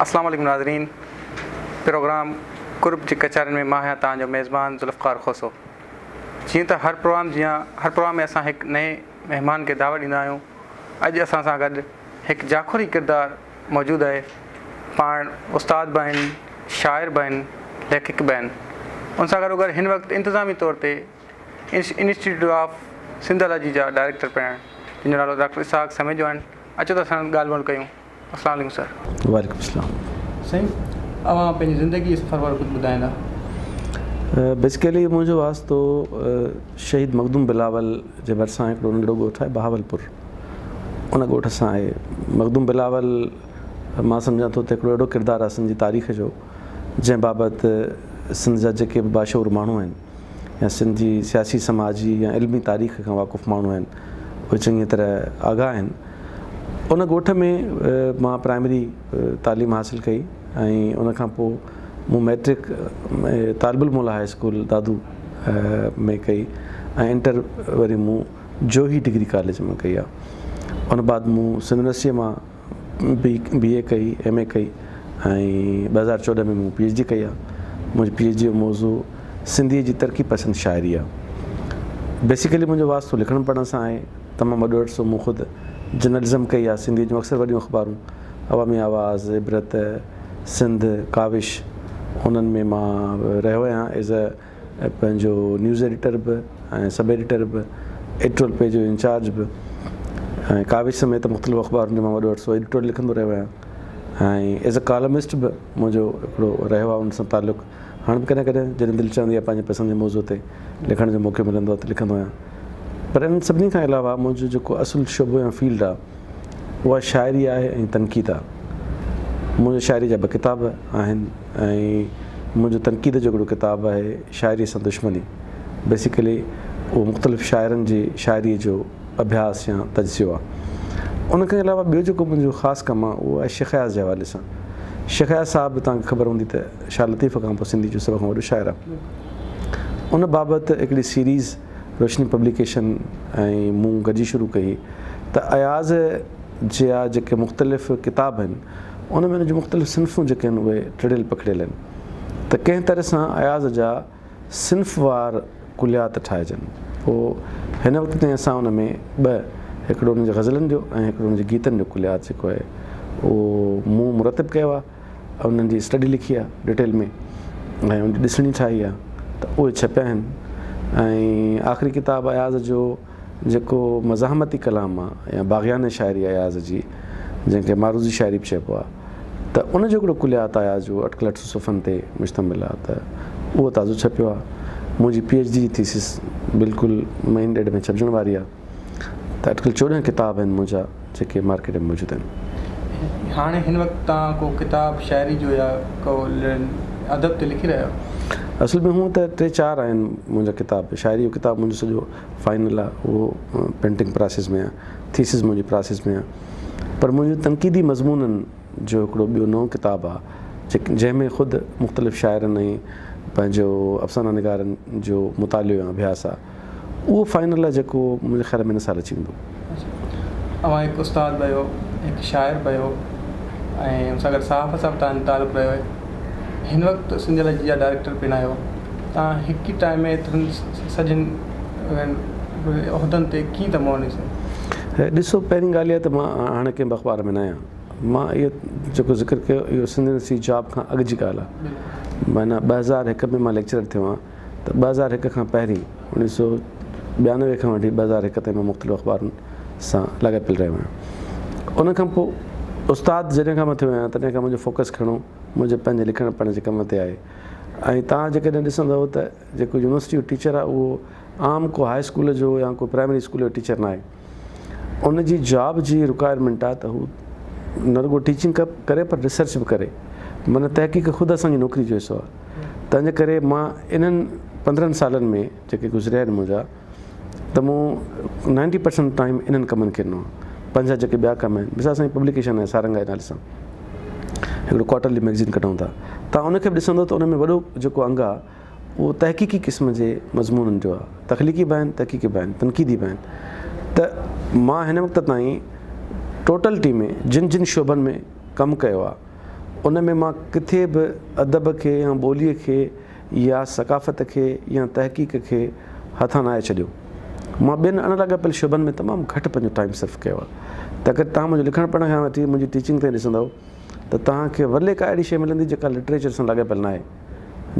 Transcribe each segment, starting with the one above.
اسلام عليڪم ناظرين پروگرام قرب جي ڪچهرين ۾ مان آهيان توهان جو ميزبان ذوالفقار کوسو جيئن ته هر پروگرام جيان هر پروگرام ۾ اسان هڪ نئين مهمان کي دعوت ڏيندا آهيون اڄ اسان سان گڏ هڪ جاکوڙي ڪردار موجود آهي پاڻ استاد به آهن شاعر به آهن ليکڪ به آهن ان سان گڏو گڏ هن وقت انتظامي طور تي انسٽيٽيوٽ آف سنڌالاجي جا ڊائريڪٽر پڻ آهن جن جو نالو ڊاڪٽر اسحاق سميجو آهن اچو ته ساڻن ڳالهه ٻولهه ڪيون السلام عليڪم سر. وعليڪم السلام. سائين اوهان پنهنجي زندگي جي سفر باري ڪجهه ٻڌائيندا. بيسيڪلي منهنجو واسطو شهيد مخدوم بلاول جي ڀرسان هڪڙو ننڍڙو ڳوٺ آهي بهاولپور ان ڳوٺ سان آهي. مخدوم بلاول مان سمجهان ٿو ته هڪڙو اهڙو ڪردار آهي سنڌ جي تاريخ جو جنهن بابت سنڌ جا جيڪي به باشعور ماڻهو آهن يا سنڌ جي سياسي سماجي يا علمي تاريخ کان واقف ماڻهو آهن اهي چڱي طرح آگاهه آهن. ان ڳوٺ ۾ مان پرائمري تعليم حاصل ڪئي ۽ ان کان پوء مون matric Talib ul Mola high school Dadu ۾ ڪئي ۽ انٽر وري مون جوهي ڊگري ڪاليج مان ڪئي آهي. ان بعد مون سنڌ يونيورسٽيء مان بي بي اي ڪئي، ايم اي ڪئي ۽ 2014 ۾ مون پي ايڇ ڊي ڪئي آهي. منهنجي پي ايڇ ڊي جو موضوع سنڌيء جي ترقي پسند شاعري آهي. بيسيڪلي منهنجو واسطو لکڻ پڙهڻ سان آهي. تمام وڏو عرصو مون خود جرنلزم ڪئي آهي. سنڌيء جون اڪثر وڏيون اخبارون عوامي آواز، عبرت، سنڌ، ڪاوش انهن ۾ مان رهيو آهيان ايز اي پنهنجو نيوز ايڊيٽر به ۽ سب ايڊيٽر به ايڊيٽوريل پيج جو انچارج به ۽ ڪاوش سميت مختلف اخبارن جو مان وڏو عرصو ايڊيٽوريل لکندو رهيو آهيان ۽ ايز اي ڪالمسٽ به منهنجو هڪڙو رهيو آهي ان سان تعلق هاڻ به ڪڏهن ڪڏهن جڏهن دل چوندي آهي پنهنجي پسند جي موضوع تي لکڻ جو موقعو ملندو آهي ته لکندو آهيان پر انهن سڀني کان علاوه منهنجو جيڪو اصل شعبو يا فيلڊ آهي اها شاعري آهي ۽ تنقيد آهي منهنجو شاعري جا ٻه ڪتاب آهن ۽ منهنجو تنقيد جو هڪڙو ڪتاب آهي شاعريء سان دشمني بيسيڪلي اهو مختلف شاعرن جي شاعريء جو اڀياس يا تجزيو آهي. ان کان علاوه ٻيو جيڪو منهنجو خاص ڪم آهي اهو آهي شيخ اياز جي حوالي سان. شيخ اياز صاحب توهان کي خبر هوندي ته شاهه لطيف کان پوء سنڌي جو سڀ کان وڏو شاعر آهي. ان بابت هڪڙي سيريز روشني پبليڪيشن ۽ مون گڏجي شروع ڪئي ته اياز جا جيڪي مختلف ڪتاب آهن ان ۾ ان جون مختلف صنفون جيڪي آهن اهي ٽڙيل پکڙيل آهن ته ڪنهن طرح سان اياز جا صنف وار ڪليات ٺاهجن. پوء هن وقت تائين اسان ان ۾ ٻه هڪڙو ان جي غزلن جو ۽ هڪڙو ان جي گيتن جو ڪليات جيڪو آهي اهو مون مرتب ڪيو آهي ۽ انهن جي اسٽڊي لکي آهي ڊيٽيل ۾ ۽ ان جي ڏسڻي ٺاهي آهي ته اهي ڇپيا آهن ۽ آخري ڪتاب اياز جو جيڪو مزاحمتي ڪلام آ يا باغيانه شاعري اياز جي جنهن کي معروضي شاعري به چئبو آ ته ان جو هڪڙو ڪليات اياز جو اٽڪل 800 صفحن تي مشتمل آ ته اهو تازو ڇپيو آ. منهنجي پي ايڇ ڊي جي ٿيسز بلڪل مهيني ڏيڍ ۾ ڇپجڻ واري آ ته اٽڪل 14 ڪتاب آهن منهنجا جيڪي مارڪيٽ ۾ موجود آهن. هاڻي هن وقت توهان ڪو ڪتاب شاعري جو يا ڪو ادب تي لکي رهيا آهيو؟ اصل ۾ هونء ته ٽي چار آهن منهنجا ڪتاب شاعري جو ڪتاب منهنجو سڄو فائنل آ اهو پرنٽنگ پراسيس ۾ آ ٿيسز منهنجي پراسيس ۾ آ پر منهنجو تنقيدي مضمونن جو هڪڙو ٻيو نئون ڪتاب آ جنهن ۾ خود مختلف شاعرن ۽ پنهنجو افسانه نگارن جو مطالعو يا اڀياس آ اهو فائنل آ جيڪو منهنجي خيال ۾ هن سال اچي ويندو. اوهان هڪ استاد به آهيو هڪ شاعر به آهيو ۽ ان سان گڏ صحافت سان به توهان جو تعلق رهيو آهي هن وقت سنڌ الاجي جا ڊائريڪٽر پڻ آهيو توهان هڪ ئي ٽائيم ۾ ايترن سڄن عهدن تي ڪيئن ٿا منهن ڏئي سگهو؟ ڏسو پهرين ڳالهه اها ته مان هاڻي ڪنهن به اخبار ۾ نه آهيان. مان اهو جيڪو ذڪر ڪيو اهو سنڌ يونيورسٽي جاب کان اڳ جي ڳالهه آهي. معنيٰ 2001 ۾ مان ليڪچرر ٿيو آهيان ته 2001 کان پهرين 1992 کان وٺي 2001 تائين مان مختلف اخبارن سان لاڳاپيل رهيو آهيان. ان کان پوء استاد جڏهن کان مان ٿيو آهيان تڏهن کان منهنجو فوڪس گهڻو منهنجي پنهنجي لکڻ پڙهڻ جي ڪم تي آهي. ۽ توهان جيڪڏهن ڏسندؤ ته جيڪو يونيورسٽي جو ٽيچر آهي اهو عام ڪو هاء اسڪول جو يا ڪو پرائمري اسڪول جو ٽيچر ناهي ان جي جاب جي رڪوائرمينٽ آهي ته هو نه رڳو ٽيچنگ ڪري پر ريسرچ به ڪري معنيٰ تحقيق خود اسان جي نوڪري جو حصو آهي تنهنجي ڪري مان انهن 15 سالن ۾ جيڪي گذريا آهن منهنجا ته مون نائنٽي پرسنٽ ٽائيم انهن ڪمن کي ڏنو آهي. پنهنجا جيڪي ٻيا ڪم آهن مثال اسان جي پبليڪيشن آهي سارنگا جي نالي سان هڪڙو ڪوارٽرلي ميگزين ڪڍون ٿا تان ان کي به ڏسندو ته ان ۾ وڏو جيڪو انگ آهي اهو تحقيقي قسم جي مضمونن جو آهي تخليقي به آهن تحقيقي به آهن تنقيدي به آهن ته مان هن وقت تائين ٽوٽلٽي ۾ جن جن شعبن ۾ ڪم ڪيو آهي ان ۾ مان ڪٿي به ادب کي يا ٻوليء کي يا ثقافت کي يا تحقيق کي هٿان ناهي ڇڏيو. مان ٻين اڻ لاڳاپيل شعبن ۾ تمام گهٽ پنهنجو ٽائيم صرف ڪيو آهي. تنهنڪري توهان منهنجو لکڻ پڙهڻ کان وٺي منهنجي ٽيچنگ تائين ڏسندؤ ته توهان کي ورلي ڪا اهڙي شيء ملندي جيڪا لٽريچر سان لاڳاپيل ناهي.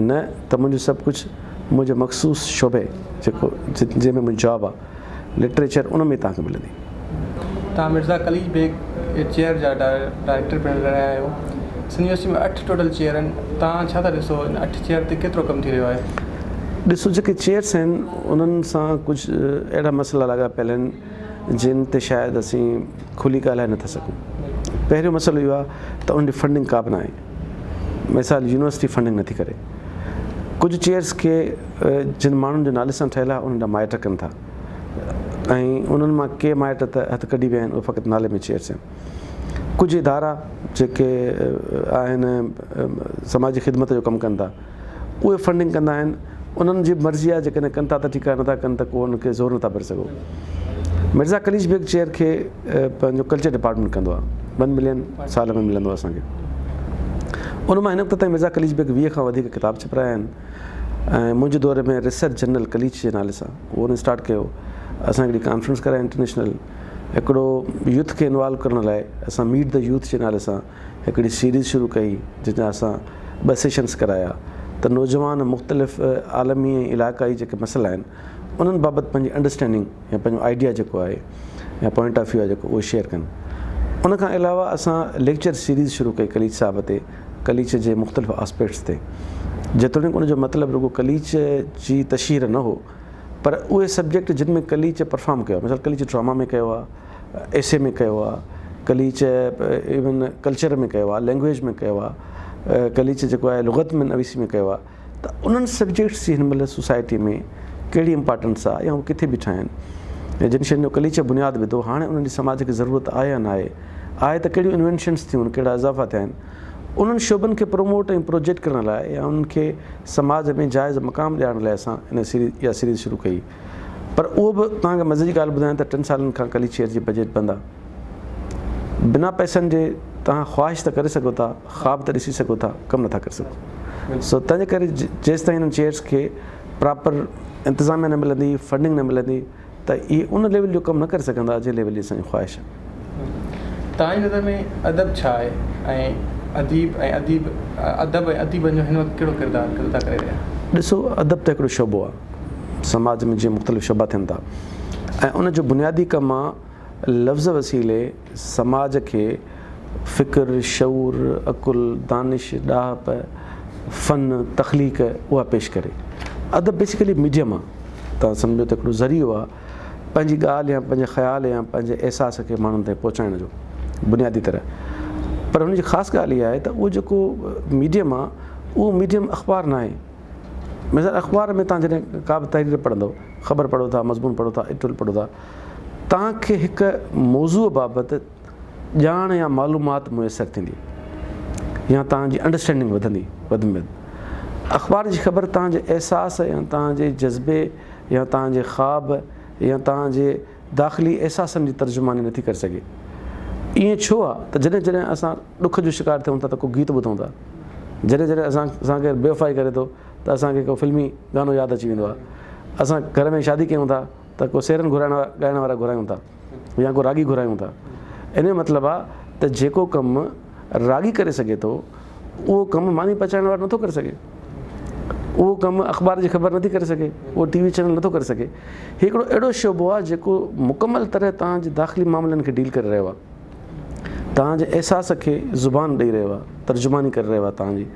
نه ته منهنجو سڀ ڪجهه منهنجي مخصوص شعبي جيڪو جنهن ۾ منهنجي جاب آهي لٽريچر ان ۾ توهان کي ملندي. توهان مرزا قليچ بيگ چيئر جا ڊائريڪٽر پڻ رهيا آهيو. سنڌ يونيورسٽي ۾ اٺ ٽوٽل چيئر آهن توهان ڇا ٿا ڏسو ان اٺ چيئر تي ڪيترو ڪم ٿي رهيو آهي؟ ڏسو جيڪي چيئرس آهن انهن سان ڪجهه اهڙا مسئلا لاڳاپيل آهن جن تي شايد اسين کلي ڳالهائي نٿا سگهون. پهريون مسئلو اهو آهي ته انهن جي فنڊنگ ڪا به ناهي. مثال يونيورسٽي فنڊنگ نٿي ڪري. ڪجهه چيئرس کي جن ماڻهن جي نالي سان ٺهيل آهي انهن جا مائٽ ڪن ٿا ۽ انهن مان ڪي مائٽ ته هٿ ڪڍي ويا آهن اهي فقط نالي ۾ چيئرس آهن. ڪجهه ادارا جيڪي آهن سماجي خدمت جو ڪم ڪن ٿا اهي فنڊنگ ڪندا آهن انهن جي مرضي آهي جيڪڏهن ڪن ٿا ته ٺيڪ آهي نٿا ڪن ته ڪو انهن کي زور نٿا ڀري سگهو. مرزا قليچ بيگ چيئر کي پنهنجو ڪلچر ڊپارٽمينٽ ڪندو آهي ون ملين سال ۾ ملندو آهي اسان کي ان مان هن وقت تائين مرزا قليچ بيگ 20 کان وڌيڪ ڪتاب ڇپرايا آهن ۽ منهنجي دور ۾ ريسرچ جنرل قليچ جي نالي سان اهو ان اسٽارٽ ڪيو اسان هڪڙي ڪانفرنس ڪرائي انٽرنيشنل هڪڙو يوٿ کي انوالو ڪرڻ لاء اسان ميٽ the youth جي نالي سان هڪڙي سيريز شروع ڪئي جنهن جا اسان ٻه سيشنس ڪرايا ته نوجوان مختلف عالمي ۽ علائقائي جيڪي مسئلا آهن انهن بابت پنهنجي انڊرسٽينڊنگ يا پنهنجو آئيڊيا جيڪو آهي يا پوائنٽ آف ويو آهي جيڪو اهو شيئر ڪن. ان کان علاوه اسان ليڪچر سيريز شروع ڪئي قليچ صاحب تي قليچ جي مختلف آسپيڪٽس تي جيتوڻيڪ ان جو مطلب رڳو قليچ جي تشهير نه هو پر اهي سبجيڪٽ جن ۾ قليچ پرفارم ڪيو آهي مثال قليچ ڊراما ۾ ڪيو آهي ايسي ۾ ڪيو آهي قليچ ايون ڪلچر ۾ ڪيو آهي لينگويج ۾ ڪيو آهي قليچ جيڪو آهي لغت ۾ نويسي ۾ ڪيو آهي ته انهن سبجيڪٽس جي هن مهل سوسائٽي ۾ ڪهڙي امپارٽنس آهي يا هو ڪٿي بيٺا آهن يا جن شين جو قليچ بنياد وڌو هاڻي انهن جي سماج کي ضرورت آهي يا نه آهي آهي ته ڪهڙيون انوينشنس ٿيون آهن ڪهڙا اضافا ٿيا آهن انهن شعبن کي پروموٽ ۽ پروجيڪٽ ڪرڻ لاء يا انهن کي سماج ۾ جائز مقام ڏيارڻ لاء اسان ان سيريز اها سيريز شروع ڪئي پر اهو به توهان کي مزي جي ڳالهه ٻڌايان ته ٽن سالن کان قليچ شهر جي بجيٽ بند آهي بنا پئسن جي توهان خواهش ته ڪري سگهو ٿا خواب ته ڏسي سگهو ٿا ڪم نٿا ڪري سگهو سو تنهنجي ڪري جيستائين انهن چيئرس کي پراپر انتظاميا نه ملندي فنڊنگ نه ملندي ته اهي ان ليول جو ڪم نه ڪري سگهندا جنهن ليول جي اسان جي خواهش آهي. توهان جي نظر ۾ ادب ڇا آهي ۽ اديب ۽ اديب ادب ۽ اديبن جو هن وقت ڪهڙو ڪردار ادا ڪري رهيا آهن؟ ڏسو ادب ته هڪڙو شعبو آهي سماج ۾ جيئن مختلف شعبا ٿين ٿا ۽ ان جو بنيادي ڪم آهي لفظ وسيلي سماج کي فڪر، شعور، عقل، دانش، ڏاهپ، فن، تخليق اها پيش ڪري. ادب بيسيڪلي ميڊيم آ، توهان سمجهو ته هڪڙو ذريعو آ پنهنجي ڳالهه يا پنهنجي خيال يا پنهنجي احساس کي ماڻهن تائين پهچائڻ جو بنيادي طرح. پر هن جي خاص ڳالهه اها آهي ته اهو جيڪو ميڊيم آ اهو ميڊيم اخبار ناهي. مثال اخبار ۾ توهان جڏهن ڪا به تحرير پڙهندؤ، خبر پڙهو ٿا، مضمون پڙهو ٿا، ايڊيٽوريل پڙهو ٿا، توهان کي هڪ موضوع بابت ڄاڻ يا معلومات ميسر ٿيندي يا توهان جي انڊرسٽينڊنگ وڌندي وڌ ۾ وڌ اخبار جي خبر توهان جي احساس يا توهان جي جذبي يا توهان جي خواب يا توهان جي داخلي احساسن جي ترجماني نٿي ڪري سگهي. ائين ڇو آ ته جڏهن جڏهن اسان ڏک جو شڪار ٿيون ٿا ته ڪو گيت ٻڌون ٿا، جڏهن جڏهن اسان سان ڪير بيوفائي ڪري ٿو ته اسان کي ڪو فلمي گانو ياد اچي ويندو آ، اسان گهر ۾ شادي ڪيون ٿا ته ڪو سيرن گهرائڻ ڳائڻ وارا گهرايون ٿا يا ڪو راڳي گهرايون ٿا. ان جو مطلب آ ته جيڪو ڪم راڳي ڪري سگهي ٿو اهو ڪم ماني پچائڻ وارو نٿو ڪري سگهي. اهو ڪم اخبار جي خبر نٿي ڪري سگهي، اهو ٽي وي چينل نٿو ڪري سگهي. هي هڪڙو اهڙو شعبو آهي جيڪو مڪمل طرح توهان جي داخلي معاملن کي ڊيل ڪري رهيو آهي. توهان جي احساس کي زبان ڏئي رهيو آهي، ترجماني ڪري رهيو آهي توهان جي.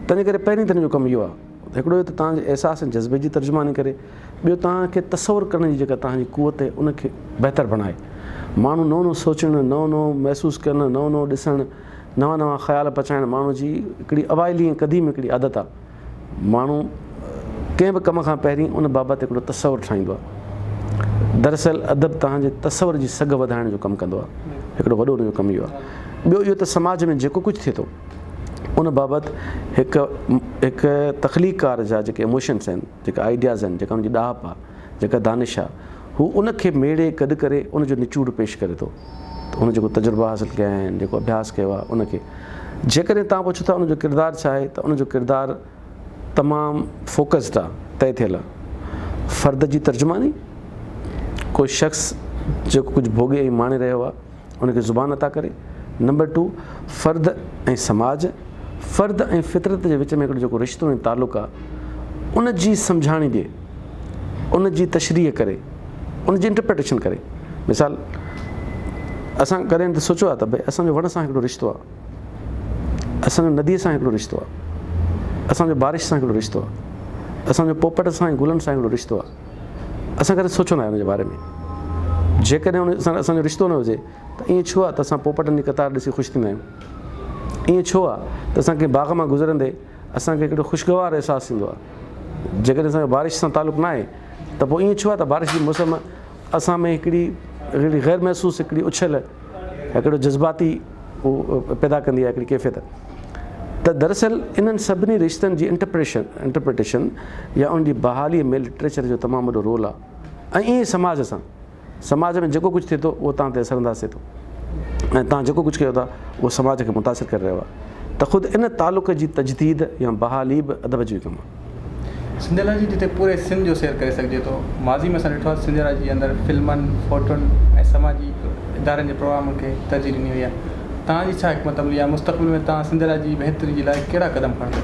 تنهنجي ڪري پهرين ته هن جو ڪم اهو آهي. هڪڙو اهو ته توهان جي احساس ۽ جذبي جي ترجماني ڪري، ٻيو توهان کي تصور ڪرڻ جي جيڪا توهان جي قوت آهي ان کي بهتر بڻائي. ماڻهو نئون نئون سوچڻ، نئون نئون محسوس ڪرڻ، نئون نئون ڏسڻ، نوان نوان خيال پچائڻ ماڻهو جي هڪڙي اوائلي ۽ قديم هڪڙي عادت آهي. ماڻهو ڪنهن به ڪم کان پهرين ان بابت هڪڙو تصور ٺاهيندو آهي. دراصل ادب توهان جي تصور جي سگهه وڌائڻ جو ڪم ڪندو آهي. هڪڙو وڏو ان جو ڪم اهو آهي. ٻيو اهو ته سماج ۾ جيڪو ڪجهه ٿئي ٿو ان بابت هڪ هڪ تخليقڪار جا جيڪي ايموشنس آهن، جيڪا آئيڊياز آهن، جيڪا ان جي ڏاهپ آهي، جيڪا دانش آهي، هو ان کي ميڙي گڏ ڪري ان جو نچوڙ پيش ڪري ٿو. ته هن جيڪو تجربا حاصل ڪيا آهن، جيڪو اڀياس ڪيو آهي، ان کي جيڪڏهن توهان پڇو ٿا ان جو ڪردار ڇا آهي ته ان جو ڪردار تمام فوڪسڊ آ، طئي ٿيل آ. فرد جي ترجماني، ڪو شخص جيڪو ڪجهه ڀوڳي ۽ ماڻي رهيو آ ان کي زبان عطا ڪري. نمبر ٽو، فرد ۽ سماج، فرد ۽ فطرت جي وچ ۾ هڪڙو جيڪو رشتو ۽ تعلق آ ان جي سمجهاڻي ڏئي، ان جي تشريح ڪري، ان جي انٽرپريٽيشن ڪري. مثال اسان ڪڏهن ته سوچيو آ ته ڀئي اسان جو وڻ سان هڪڙو رشتو آ. اسان جو نديء سان هڪڙو رشتو آهي، اسان جو بارش سان هڪڙو رشتو آهي، اسان جو پوپٽ سان ۽ گلن سان هڪڙو رشتو آهي. اسان ڪڏهن سوچيو ناهي ان جي باري ۾. جيڪڏهن ان سان اسان جو رشتو نه هجي ته ائين ڇو آهي ته اسان پوپٽن جي قطار ڏسي خوش ٿيندا آهيون؟ ائين ڇو آهي ته اسان ڪنهن باغ مان گذرندي اسان کي هڪڙو خوشگوار احساس ٿيندو آهي؟ جيڪڏهن اسان جو بارش سان تعلق ناهي ته پوء ائين ڇو آهي ته بارش جي موسم اسان ۾ هڪڙي هڪڙي غير محسوس هڪڙي اڇل هڪڙو جذباتي پيدا ڪندي آهي هڪڙي ڪيفيت ته دراصل انهن سڀني رشتن جي انٽرپريشن انٽرپريٽيشن يا ان جي بحالي ۾ لٽريچر جو تمام وڏو رول آهي ۽ ائين سماج سان سماج ۾ جيڪو ڪجهه ٿئي ٿو اهو توهان تي اثر انداز ٿئي ٿو ۽ توهان جيڪو ڪجهه ڪيو ٿا اهو سماج کي متاثر ڪري رهيو آهي ته خود ان تعلق جي تجديد يا بحالي به ادب جو ئي ڪم آهي. سنڌيالاجي جتي پوري سنڌ جو سير ڪري سگهجي ٿو. ماضي ۾ اسان ڏٺو آهي ته سنڌيالاجي اندر فلمن، فوٽن ۽ سماجي ادارن جي پروگرامن کي ترجيح ڏني وئي آهي. توهان جي ڇا حڪمت عملي آهي؟ مستقبل ۾ توهان سنڌيالاجي جي بهتري جي لاء ڪهڙا قدم کڻندو؟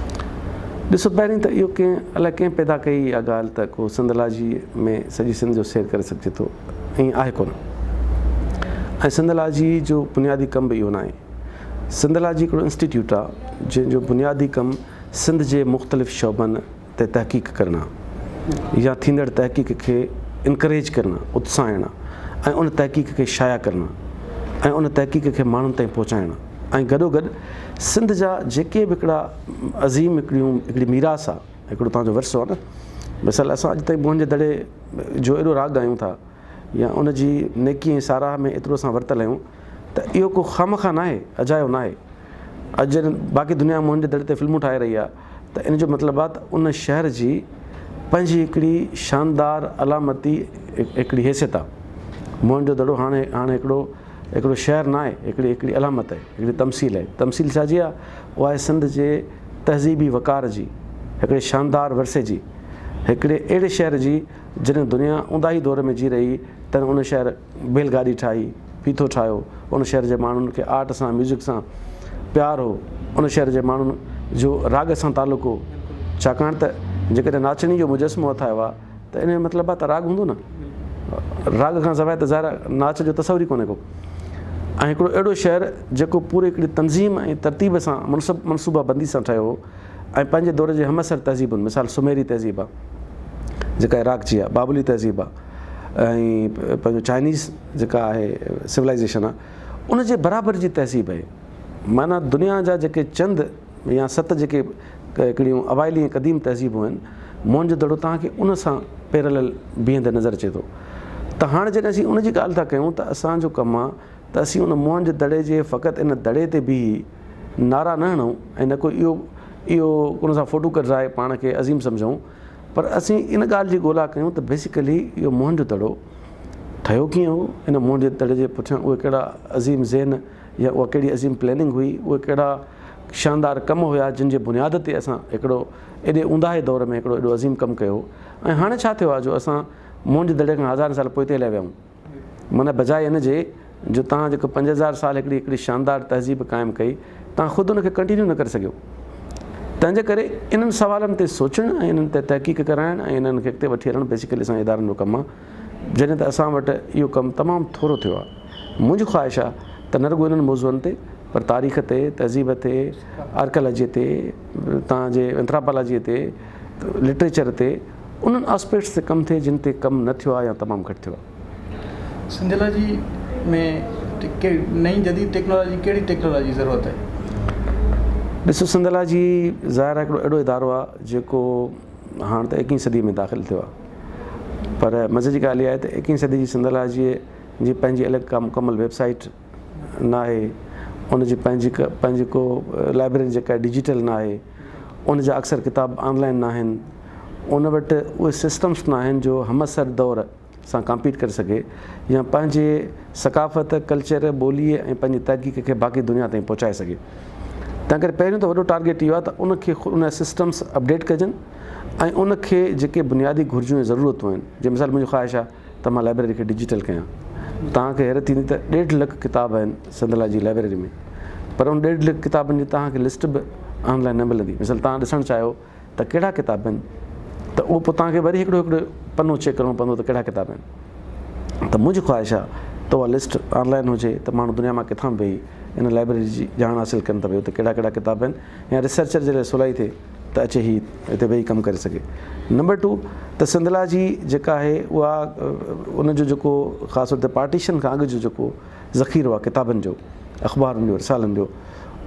ڏسو پهرين ته اهو ڪنهن الائي ڪنهن پيدا ڪئي اها ڳالهه ته ڪو سنڌالاجي ۾ سڄي سنڌ جو سير ڪري سگهجي ٿو ائين آهي ڪونه ۽ سنڌالاجي جو بنيادي ڪم به اهو ناهي. سنڌالاجي هڪڙو انسٽيٽيوٽ آهي جنهن جو بنيادي ڪم سنڌ جي مختلف شعبن تي تحقيق ڪرڻ يا ٿيندڙ تحقيق کي انڪريج ڪرڻ، اتساهڻ ۽ ان تحقيق کي شايع ڪرڻ ۽ ان تحقيق کي ماڻهن تائين پهچائڻ ۽ گڏوگڏ سنڌ جا جيڪي به هڪڙا عظيم هڪڙيون هڪڙي ميراث آ هڪڙو تان جو ورثو آ نه مثال اسان اڄ تائين موهن جي دڙي جو ايڏو راڳ ڳايون ٿا يا ان جي نيڪي ۽ ساراهه ۾ ايترو اسان ورتل آهيون ته اهو ڪو خامخواه ناهي اجايو ناهي اڄ جڏهن باقي دنيا موهن جي دڙي تي فلمون ٺاهي رهي آ ته ان جو مطلب آ ته ان شهر جي پنهنجي هڪڙي شاندار علامتي هڪڙي حيثيت آ موهن جو دڙو هاڻي هاڻي هڪڙو هڪڙو شهر ناهي هڪڙي هڪڙي علامت آهي هڪڙي تمثيل آهي تمثيل ڇا جي آهي اها آهي سنڌ جي تهذيبي وقار جي هڪڙي شاندار ورثي جي هڪڙي اهڙي شهر جي جڏهن دنيا اونداهي دور ۾ جي رهي تڏهن ان شهر بيل گاڏي ٺاهي ڦيٿو ٺاهيو ان شهر جي ماڻهن کي آرٽ سان ميوزڪ سان پيار هو ان شهر جي ماڻهن جو راڳ سان تعلق هو ڇاڪاڻ ته جيڪڏهن ناچڻي جو مجسمو هٿ آيو آهي ته ان جو مطلب آهي ته راڳ هوندو نه راڳ کان سواء ته ظاهر آهي ناچ جو تصور ئي ڪونهي ڪو ۽ هڪڙو اهڙو شهر جيڪو پوري هڪڙي تنظيم ۽ ترتيب سان منصب منصوبه بندي سان ٺهيو هو ۽ پنهنجي دور جي همعصر تهذيبن مثال سميري تهذيب آهي جيڪا عراق جي آهي بابلي تهذيب آهي ۽ پنهنجو چائنيز جيڪا آهي سولائزيشن آهي ان جي برابر جي تهذيب آهي معنيٰ دنيا جا جيڪي چند يا ست جيڪي هڪڙيون اوائلي ۽ قديم تهذيبون آهن، موهن جو دڙو توهان کي ان سان پيرلل بيهندي نظر اچي ٿو. ته هاڻ جڏهن اسين ان جي ڳالهه ٿا ڪيون ته اسان جو ڪم آ ته اسين ان موهن جي دڙي جي فقط ان دڙي تي بيهي نعرا نه هڻون ۽ نه ڪو اهو اهو ان سان فوٽو ڪڍرائي پاڻ کي عظيم سمجهون پر اسين ان ڳالهه جي ڳولا ڪيون ته بيسيڪلي اهو موهن جو دڙو ٺهيو ڪيئن هو، ان موهن جي دڙي جي پٺيان اهي ڪهڙا عظيم ذهن يا اها ڪهڙي عظيم پلاننگ هئي، اهي ڪهڙا شاندار ڪم هيا جن جي بنياد تي اسان هڪڙو ايڏي اونداهي دور ۾ هڪڙو ايڏو عظيم ڪم ڪيو ۽ هاڻي ڇا ٿيو آهي جو اسان موهن جي دڙي کان هزارين سال پوئتي هليا ويا آهيون معنيٰ بجاء ان جي جو توهان جيڪو 5000 سال هڪڙي هڪڙي شاندار تهذيب قائم ڪئي توهان خود ان کي ڪنٽينيو نه ڪري سگهيو تنهن جي ڪري انهن سوالن تي سوچڻ ۽ انهن تي تحقيق ڪرائڻ ۽ انهن کي اڳتي وٺي هلڻ بيسيڪلي اسان جي ادارن جو ڪم آهي جڏهن ته اسان وٽ اهو ڪم تمام ٿورو ٿيو آهي منهنجي خواهش آهي ته نه رڳو انهن موضوعن تي پر تاريخ تي، تهذيب تي، آرڪيالاجيء تي، توهان جي اينٿراپالاجيء تي، لٽريچر تي، انهن آسپيڪٽس تي ڪم ٿئي جن تي ڪم نه ٿيو آهي يا تمام گهٽ ٿيو آهي. سنڌالاجي ۾ نئين جديد ٽيڪنالاجي ڪهڙي ٽيڪنالاجي جي ضرورت آهي؟ ڏسو سنڌالاجي ظاهر آهي هڪڙو اهڙو ادارو آهي جيڪو هاڻ ته ايڪيهين صديء ۾ داخل ٿيو آهي پر مزي جي ڳالهه اها آهي ته ايڪيهين صدي جي سنڌالاجيء جي پنهنجي الڳ ڪا مڪمل ويب سائيٽ ناهي، ان جي پنهنجي پنهنجي ڪو لائبريري جيڪا ڊجيٽل ناهي، ان جا اڪثر ڪتاب آن لائن ناهن، ان وٽ اهي سسٽمس ناهن جو همعصر دور سان ڪامپيٽ ڪري سگهي يا پنهنجي ثقافت، ڪلچر، ٻوليء ۽ پنهنجي تحقيق کي باقي دنيا تائين پهچائي سگهي. تنهن ڪري پهريون ته وڏو ٽارگيٽ اهو آهي ته ان کي ان جا سسٽمس اپڊيٽ ڪجن ۽ ان کي جيڪي بنيادي گهرجون ۽ ضرورتون آهن جي مثال منهنجي خواهش آهي ته مان لائبريري کي ڊجيٽل ڪيان توهان کي حيرت ٿيندي ته ڏيڍ لک ڪتاب آهن سنڌ جي لائبريري ۾ پر ان ڏيڍ لک ڪتابن جي توهان کي لسٽ به آن لائن نه ملندي مثال توهان ڏسڻ چاهيو ته ڪهڙا ڪتاب آهن ته اهو پوء توهان کي وري هڪڙو هڪڙو پنو چيڪ ڪرڻو پوندو ته ڪهڙا ڪتاب آهن ته منهنجي خواهش آهي ته اها لسٽ آن لائن هجي ته ماڻهو دنيا مان ڪٿان به ويهي ان لائبريري جي ڄاڻ حاصل ڪن ته ڀئي اتي ڪهڙا ڪهڙا ڪتاب آهن يا ريسرچر جي لاء سولائي ٿئي ته اچي هي اتي ويهي ڪم ڪري سگهي. نمبر ٽو ته سنڌلاجي جيڪا آهي اها ان جو جيڪو خاص طور تي پارٽيشن کان اڳ جو جيڪو ذخيرو آهي ڪتابن جو، اخبارن جو، رسالن جو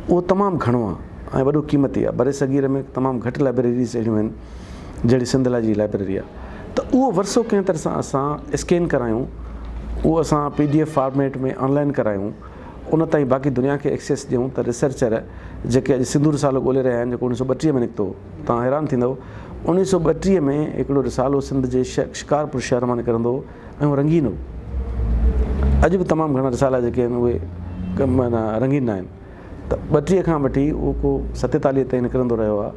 اهو تمام گهڻو آهي ۽ وڏو قيمتي آهي. برصغير ۾ تمام گهٽ لائبريريز اهڙيون آهن جهڙي سنڌلاجي لائبريري آهي ته اهو ورثو ڪنهن طرح سان اسان اسڪين ڪرايون اهو اسان P D F format ۾ online ڪرايون ان تائين باقي دنيا کي ايڪسيس ڏيون ته ريسرچر جيڪي اڄ سنڌو رسالو ڳولي رهيا آهن جيڪو اڻيهه سو ٻٽيهه ۾ نڪتو هو توهان حيران ٿيندؤ اڻيهه سو ٻٽيهه ۾ هڪڙو رسالو سنڌ جي شڪارپور شهر مان نڪرندو هو ۽ اهو رنگين هو اڄ به تمام گهڻا رسالا جيڪي آهن اهي معنيٰ رنگين نه آهن ته ٻٽيهه کان وٺي اهو ڪو ستيتاليهه تائين نڪرندو رهيو آهي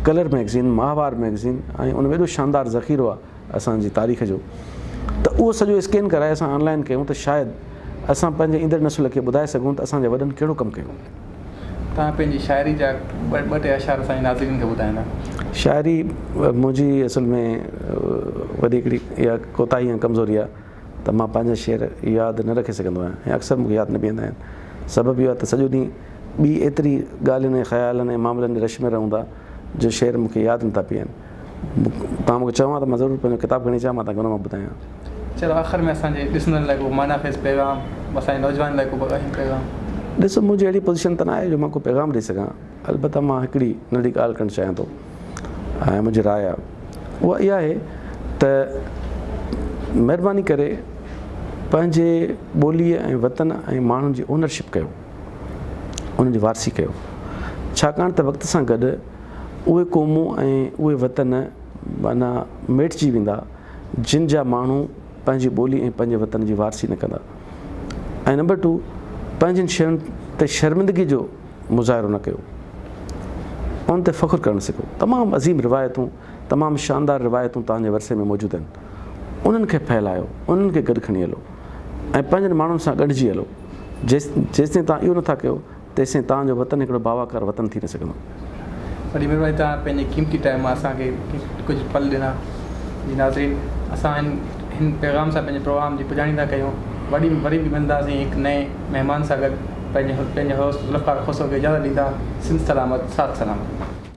ڪلر مئگزين ماهوار مئگزين ۽ ان ۾ ايڏو شاندار ذخيرو آهي اسان جي تاريخ جو ته اهو سڄو اسڪين ڪرائي اسان آن لائن ڪيون ته شايد اسان پنهنجي ايندڙ نسل کي ٻڌائي سگهون ته اسان جي وڏن ڪهڙو ڪم ڪيو. توهان پنهنجي شاعري جا ٻه ٽي اشعار اسان جي ناظرين کي ٻڌائيندا. شاعري منهنجي اصل ۾ وڏي هڪڙي اها ڪوتاهي ۽ ڪمزوري آهي ته مان پنهنجا شعر ياد نه رکي سگهندو آهيان ۽ اڪثر مون کي ياد نه بيهندا آهن. سبب اهو آهي ته سڄو ڏينهن ٻي ايتري ڳالهين ۽ خيالن ۽ معاملن جي رش ۾ رهون ٿا جو شعر مون کي ياد نٿا بيهن. توهان مون کي چئو ها ته مان ضرور پنهنجو ڪتاب کڻي اچان مان توهان کي ان مان ٻڌايان. چلو آخر ۾ اسان جي ڏسندڙن لاء ڪو معنيٰ خيز پيغام اسان جي نوجوانن لاء ڪو اهم پيغام. ڏسو منهنجي اهڙي پوزيشن ته ناهي جو مان ڪو پيغام ڏئي سگهان البته مان هڪڙي ننڍي ڳالهه ڪرڻ چاهيان ٿو ۽ منهنجي راء آهي اها اها آهي ته مهرباني ڪري پنهنجي ٻوليء ۽ وطن ۽ ماڻهن جي اونرشپ ڪيو انهن جي وارثي ڪيو ڇاڪاڻ ته وقت سان گڏ اهي قومون ۽ اهي وطن معنيٰ ميٽجي ويندا جن جا ماڻهو پنهنجي ٻولي ۽ پنهنجي وطن جي وارثي نه ڪندا ۽ نمبر ٽو پنهنجين شين تي شرمندگي جو مظاهرو نه ڪيو ان تي فخر ڪرڻ سکو تمام عظيم روايتون تمام شاندار روايتون توهان جي ورثي ۾ موجود آهن انهن کي ڦهلايو انهن کي گڏ کڻي هلو ۽ پنهنجن ماڻهن سان ڳنڍجي هلو جيستائين توهان اهو نٿا ڪيو تيسين توهان جو وطن هڪڙو باوقار وطن ٿي نه سگهندو. وڏي مھرباني توهان پنهنجي قيمتي ٽائيم مان اسان کي ڪجهه پل ڏنا جي ناظرين اسان هن هن پيغام سان پنهنجي پروگرام جي پڄاڻي ٿا ڪيون وڏي وري به ملنداسين هڪ نئين مهمان سان گڏ پنهنجي پنهنجي هوسٽ ذوالفقار کوسو کي اجازت ڏيندا سنڌ سلامت ساٿ سلامت.